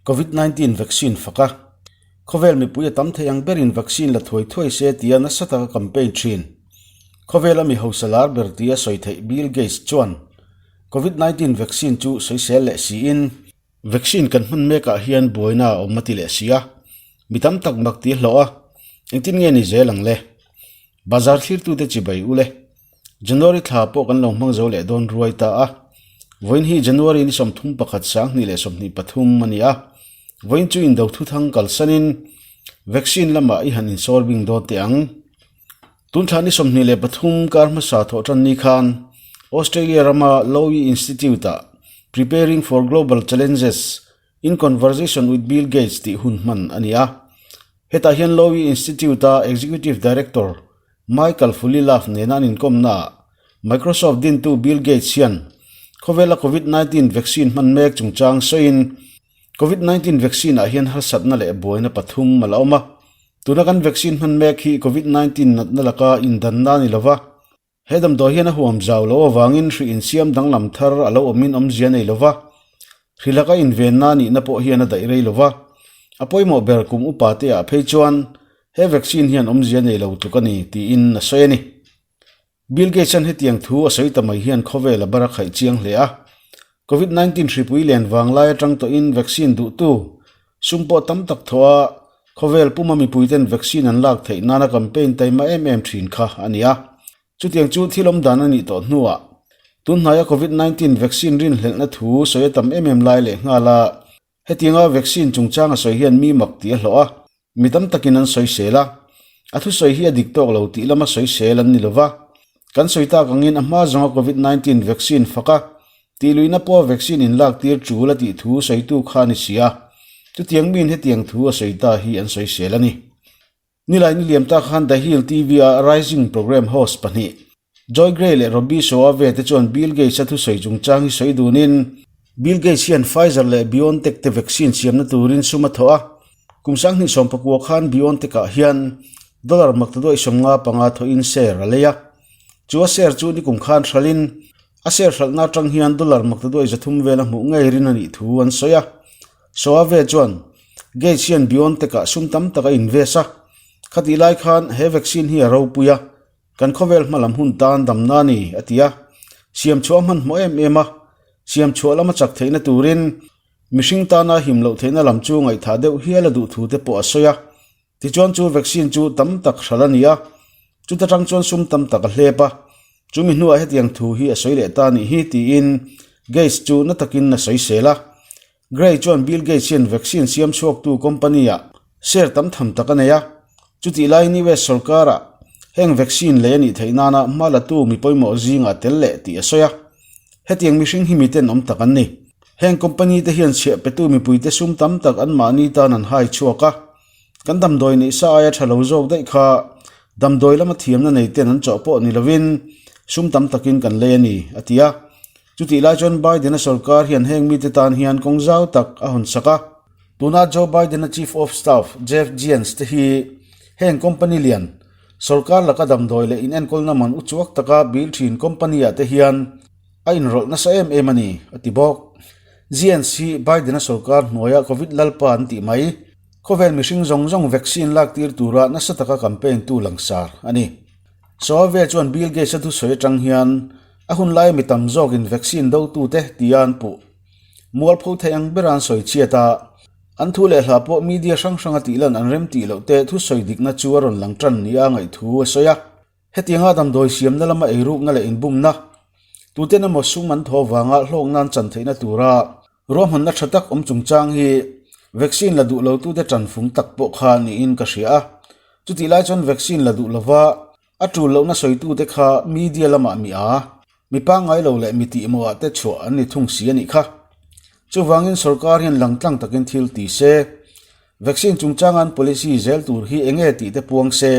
Covid 19 vaccine fak a, khawvel mipui a tam thei ang berin vaccine la thuai thuai se tia nasa taka campaign thin. Khawvela mi hausa lar ber tia sawi theih Bill Gates chuan Covid 19 vaccine chu sawisel leh siin, Vaccine kan hman mekah hian buaina a awm a ti leh si a, mi tam tak mak ti a hlawh a, engtin nge ni zel ang le? Bazar thlirtute chibai u le. January thla pawh kan lo hmang zo leh dawn ruai ta a. Vawiin hi January ni 31 2023 a ni a. Vawiin chu indo thuthang kalsanin vaccine lamah i han insawr bing dawn teh ang. Tun thla ni 23 kar hmasa thawh tan ni khan Australia rama Lowy Institute-ah Preparing for Global Challenges in Conversation with Bill Gates tih hun hman a ni a. Hetah hian Lowy Institute-a Executive Director Michael Fullilove nena an inkawmnaah Microsoft dintu Bill Gates hian khawvela Covid 19 vaccine hman mek chungchang sawiin Covid 19 vaccine-ah hian harsatna leh buaina pathum a la awm a. Tuna kan vaccine hman mek hi Covid 19 natna laka indanna a ni lova. He damdawi hian a huam zau loh avangin hri insiam danglam thar a lo awmin awmzia nei lova, hri laka invenna nihna pawh hian a daih rei lova. A pawimawh ber kum upa te ah phei chuan he vaccine hian awmzia nei lo tluk a ni tiin a sawi a ni. Bill Gates an hetiang thu a sawi ta mai hian khawvel a bar a khaih chiang hle a. Covid 19 hripui len vanglai atang tawhin vaccine duhtu sum pawh tam tak thawh a, khawvel puma mipuiten vaccine an lak theih nana campaign taima em em thin kha a ni a. Chutiang chu thil awm dan a nih tawh hnuah tunhnaia Covid 19 vaccine rinhlelhna thu sawi a tam em em lai leh nghal a, hetianga vaccine chungchang a sawi hian mi mak tih a hlawh a, mi tam takin an sawisel a, a thusawi hi a dik tawk lo tih lama sawisel an ni lova. Kan sawi tak angin a hma zawnga Covid 19 vaccine fak a, tihluihna pawh vaccine inlak tir tul a tih thu sawitu kha a ni si a, chutiang miin hetiang thu a sawi ta hi an sawisel a ni. Nilai ni liam tak khan The Hill TV a Rising program host pahnih Joy Gray leh Robbie Soave te chuan Bill Gates a thusawi chungchang hi sawi dunin, Bill Gates hian Pfizer leh BioNTech te vaccine siamna turin sum a thawh a, kum 2019 khan BioNTech ah hian dollar 155 thawhin share a lei a. Chu a share chu nikum khan hralhin a share hralhna atang hian dollar 300 vel a hmuh ngei rin a nih thu an sawi a. Soave chuan Gates hian BioNTech ah sum tam tak a invest a, khatih lai khan he vaccine hi a ropui a, Kan khawvel hmalam hun tan damna a ni, a ti a. Siam chhuah a hmanhmawh em em a, siam chhuah lama chak theihna turin mihring tana him loh theihna lam chu ngaihthah deuh hial a duh thu te pawh a sawi a. Tichuan chu vaccine chu tam tak hral a ni a, chuta tang chuan sum tam tak a hlep a. Chumi hnuah hetiang thu hi a sawi leh ta nih hi tiin Gates chu na takin a sawisel a. Gray chuan Bill Gates hian vaccine siam chhuaktu company-ah share tam tham tak a nei a, chutih laiin US sorkarah heng vaccine lei a nih theih nana hma latu mi pawimawh zingah tel leh tih a sawi a. Hetiang mihring hi miten awm tak an ni. Heng company te hian chhiah petu mipuite sum tam tak anmahni tan an hai chhuak a, kan damdawi neih sa aia tha lo zawk daih kha damdawi lama thiamna nei ten an chawh pawh ni lovin sum tam takin kan lei a ni, a ti a. Chutih lai chuan Biden-a sorkar hian heng mite tan hian kawng zau tak a hawn sak a. Tuna Joe Biden-a Chief of Staff Jeff Zients te hi heng company lian, sorkar laka damdawi leh inenkawlna man uchuak taka bil thin company-ah te hian a inrawlh nasa em em a ni, a ti bawk. Zients hi Biden-a sorkar hnuaia Covid lalpa an tih mai, khawvel mihring zawng zawng vaccine lak tir tura nasa taka campaign tu langsar a ni. Soave chuan Bill Gates-a thusawi atang hian a hun laia mi tam zawkin vaccine dotute tia an puh. Mualpho thei ang bera an sawi chhiat a, an thu leh hla pawh media hrang hranga tih lan an rem tih loh te thusawi dikna chu a rawn lang tan nia ngaihthu a sawi a. Hetianga damdawi siamna lama eirukna leh inbumna, tuten emaw sum an thaw vanga hlawkna an chan theihna tura ruahmanna tha tak awm chungchang hi vaccine la duh lotute tanfung tak pawh kha niin ka hria a. Chutih lai chuan vaccine la duh lova a tul lohna sawitute kha media lamah mi a, mi pangngai lo leh mi tihmawhah te chhuah an ni thung si a nih kha. Chuvangin sorkar hian langtlang takin thil ti se, vaccine chungchanga an policy zel tur hi eng nge tih te puang se,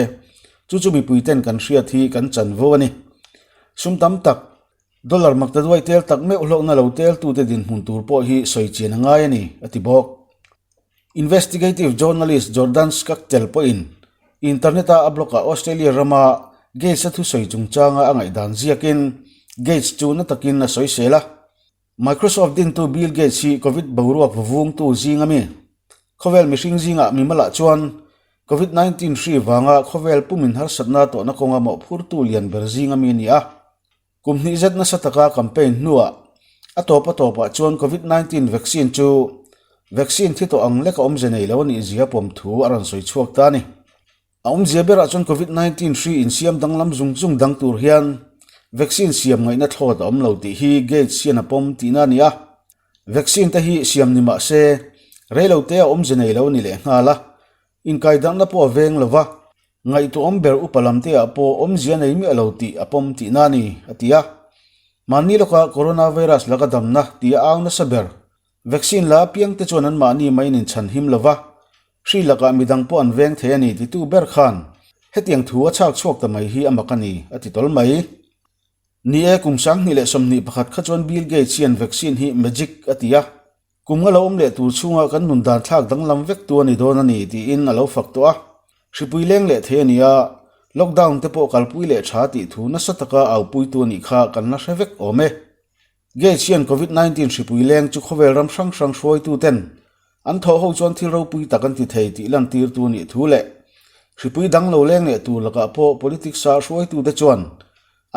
chu chu mipuiten kan hriat hi kan chanvo a ni. Sum tam tak, dollar makta duai tel tak meuh hlawkna lo teltute dinhmun tur pawh hi sawi chian a ngai a ni, a ti bawk. Investigative journalist Jordan Schachtel pawhin internet-a a blog-ah Australia rama Gates-a thusawi chungchanga a ngaihdan ziakin Gates chu na takin a sawisel a. Microsoft dintu Bill Gates hi Covid boruak vuvungtu zing a mi. Khawvel mihring zingah mimalah chuan Covid 19 hri vanga khawvel pumin harsatna tawhna kawnga mawhphurtu lian ber zing a mi a ni a. Kum hnih zet nasa taka campaign hnuah a tawp a tawpah chuan Covid 19 vaccine chu vaccine thi tawh ang leka awmze nei lo a nih zia pawm thu a rawn sawi chhuak ta a ni. A awmzia berah chuan Covid 19 hri insiam danglam zung zung dang tur hian vaccine siam ngaihna thlawt a awm lo tih hi Gates hian a pawm tihna a ni a. Vaccine te hi siam ni mah se reilote a awmze nei lo a ni lehnghal a, inkaidarhna pawh a veng lo va, ngaihtuahawm ber upa lamteah pawh awmzia nei miah lo tih a pawm tihna a ni, a ti a. Mahni lawka coronavirus laka damna tih a au nasa ber Vaccine la apiang te chuan anmahni maiin inchhan him lo va, hri lakah midang pawh an veng thei a ni titu ber khan hetiang thu a chhak chhuak ta mai hi a mak a ni, a ti tawl mai. Ni e, kum 2021 kha chuan Bill Gates hian vaccine hi magic a ti a, kum nga lo awm leh tur chhunga kan nun dan thlak danglam vek tu a ni dawn a ni tiin a lo fak tawh a. Hripui leng leh thei a ni a, lockdown te pawh kalpui leh tha tih thu nasa taka aupuitu a nih kha kan la hre vek awm e. Gates hian Covid 19 hripui leng chu khawvel ram hrang hrang hruaituten an thawh ho chuan thil ropui tak an ti thei tih lantirtu a nih thu leh hripui dang lo leng leh tur lakah pawh politics a hruaitute chuan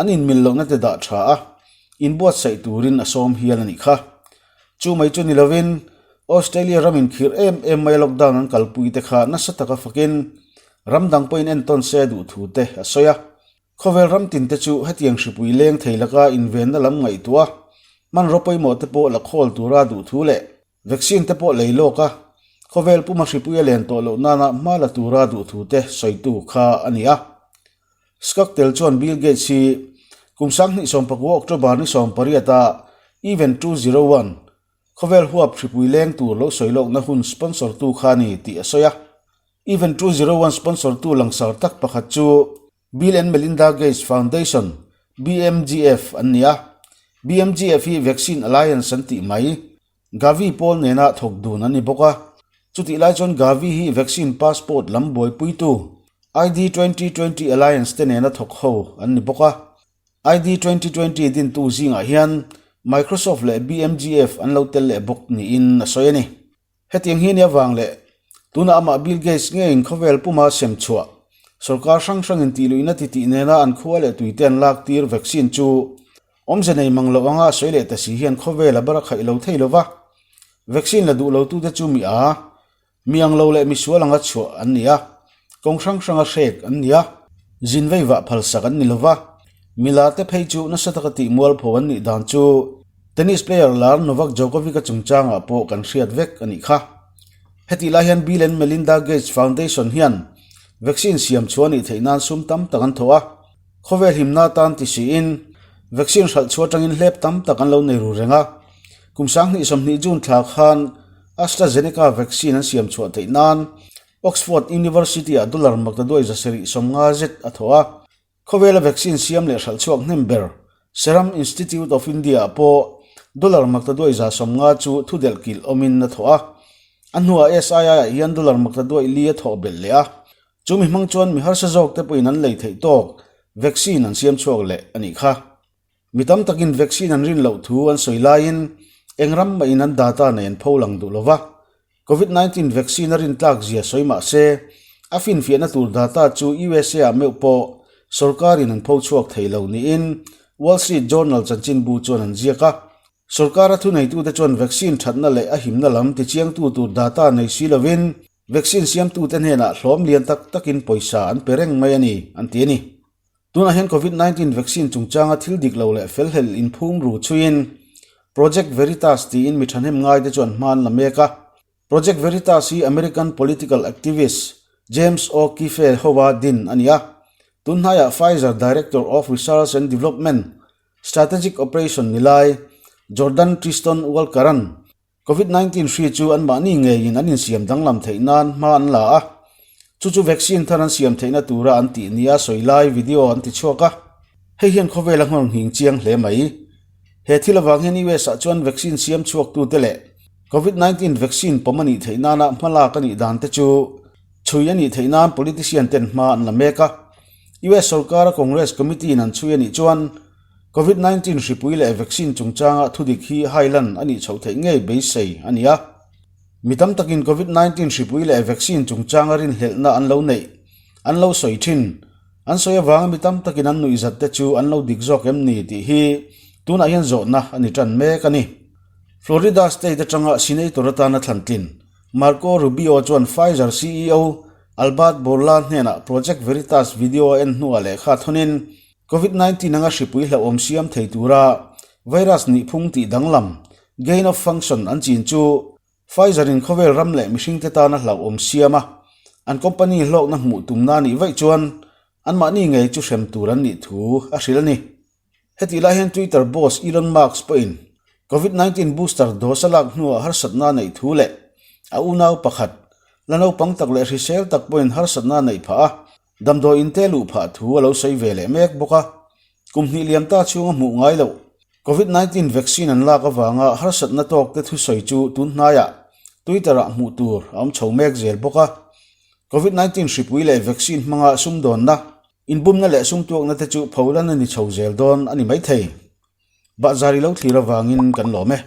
an inmil lohna te dah tha a, inbuatsaih turin a sawm hial a nih kha. Chu mai chu ni lovin Australia ram inkhirh em em maia lockdown an kalpui te kha nasa taka fakin ram dang pawhin entawn se duh thu te a sawi a. Khawvel ram tin te chu hetiang hripui leng thei laka invenna lam ngaihtuah a, hmanraw pawimawh te pawh la khawl tura duh thu leh vaccine te pawh lei lawk a, khawvel puma hripui a len tawh loh nana hma la tura duh thu te sawitu kha a ni a. Skaktel chuan Bill Gates hi kum 2019 October ni 18 a Event 201 khawvel huap hripui leng tur lo sawi lawkna hun sponsor tu kha a ni tih a sawi a. Event 201 sponsor tu langsar tak pakhat chu Bill and Melinda Gates Foundation, BMGF, an ni a. BMGF hi Vaccine Alliance an tih mai, Gavi pawl nena thawk dun an ni bawk a. Chutih lai chuan Gavi hi vaccine passport lam buaipuitu ID 2020 Alliance te nena thawk ho an ni bawk a. ID 2020 dintu zingah hian Microsoft leh BMGF an lo tel leh bawk niin a sawi a ni. Hetiang hi nia vang leh tunah amah Bill Gates ngeiin khawvel puma sem chhuah sorkar hrang hrangin tihluihna titih nena an khua leh tuite an lak tir vaccine chu awmze nei mang loh anga a sawi leh ta si hian khawvel a bar a khaih lo thei lo va. Vaccine la duh lotute chu mi a, mi ang lo leh misual anga chhuah an ni a, kawng hrang hranga hrek an ni a, zin vei vah phalsak an ni lo va, mi larte phei chu nasa taka tih mualpho an nih dan chu Tennis player lar Novak Djokovic-a chungchangah pawh kan hriat vek a nih kha. Hetih lai hian Bill and Melinda Gates Foundation hian vaccine siam chhuah a nih theih nan sum tam tak an thawh a, khawvel himna atan ti siin vaccine hralh chhuah atangin hlep tam tak an lo nei ru reng a. Kum 2020 June thla khan AstraZeneca vaccine an siam chhuah theih nan Oxford University-ah dollar maktaduai 750 zet a thawh a. Khawvela vaccine siam leh hralh chhuak hnem ber Serum Institute of India-ah pawh dollar maktaduai 150 chu thu delh kilh awmin a thawh a. A hnuah SII-ah hian dollar maktaduai li a thawh belh leh a. Chu mi hmang chuan mi harsa zawkte pawhin an lei theih tawk vaccine an siam chhuak leh a nih kha. Mi tam takin vaccine an rin loh thu an sawi laiin eng ram mahin an data nei an pho lang duh lo va. Covid 19 vaccine a rintlak zia sawi mah se, a finfiahna tur data chu USA ah meuh pawh sorkarin an pho chhuak thei lo niin Wall Street Journal chanchinbu chuan an ziak a. Sorkara thuneitute chuan vaccine thatna leh a himna lam tichiangtu tur data nei si lovin vaccine siamtute hnenah hlawm lian tak takin pawisa an pe reng mai a ni, an ti a ni. Tunah hian Covid 19 vaccine chungchanga thil dik lo leh felhlel inphum ru chhuiin Project Veritas tiin mi thahnem ngaite chu an hma an la mek a. Project Veritas hi American political activist James O'Keefe hoa din a ni a. Tun hnaiah Pfizer Director of Research and Development Strategic Operation ni lai Jordan Triston Walker-a'n Covid 19 hri chu anmahni ngeiin an insiam danglam theih nan hma an la a, chu chu vaccine thar an siam theihna tura an tih nia sawi lai video an ti chhuak a, hei hian khawvel a nghawr nghing chiang hle mai. He thil avang hian US ah chuan vaccine siam chhuaktute leh Covid 19 vaccine pawm a nih theih nana hma lak a nih dan te chu chhui a nih theih nan politician ten hma an la mek a. US sorkara Congress committee in an chhui a nih chuan. Covid 19 hripui leh vaccine chungchanga thudik hi hailan a nih chhoh theih ngei beisei a ni a. Mi tam takin Covid 19 hripui leh vaccine chungchanga rinhlelhna an lo neih, an lo sawi thin. An sawi avanga mi tam takin an nuihzat te chu an lo dik zawk em ni tih hi tunah hian zawhna a ni tan mek a ni. Florida state atanga senator atana thlantlin Marco Rubio chuan Pfizer ceo Albert Bourla hnenah Project Veritas video a en hnuah lehkha thawnin Covid 19 anga hripui hlauhawm siam thei tura virus nihphung tih danglam, gain of function, an chin chu Pfizer in khawvel ram leh mihringte tana hlauhawm siam a, an company hlawkna hmuh tumna nih vaih chuan anmahni ngei chu hrem tur an nih thu a hrilh a ni. Hetih lai hian Twitter boss Elon Musk pawhin Covid 19 booster dose a lak hnuah harsatna a neih thu leh a unau pakhat, la naupang tak leh hrisel tak pawhin harsatna a neih phah a, Damdawi in te luh phah thu a lo sawi ve leh mek bawk a, kum hnih liam ta chhunga hmuh ngai loh Covid 19 vaccine an lak avanga harsatna tawk te thusawi chu tun hnaiah Twitter ah hmuh tur a awm chho mek zel bawk a. Covid 19 hripui leh vaccine hmanga sumdawnna, inbumna leh sumtuakna te chu pholan a ni chho zel dawn a ni maithei. Bahzar i lo thlir avangin kan lawm e.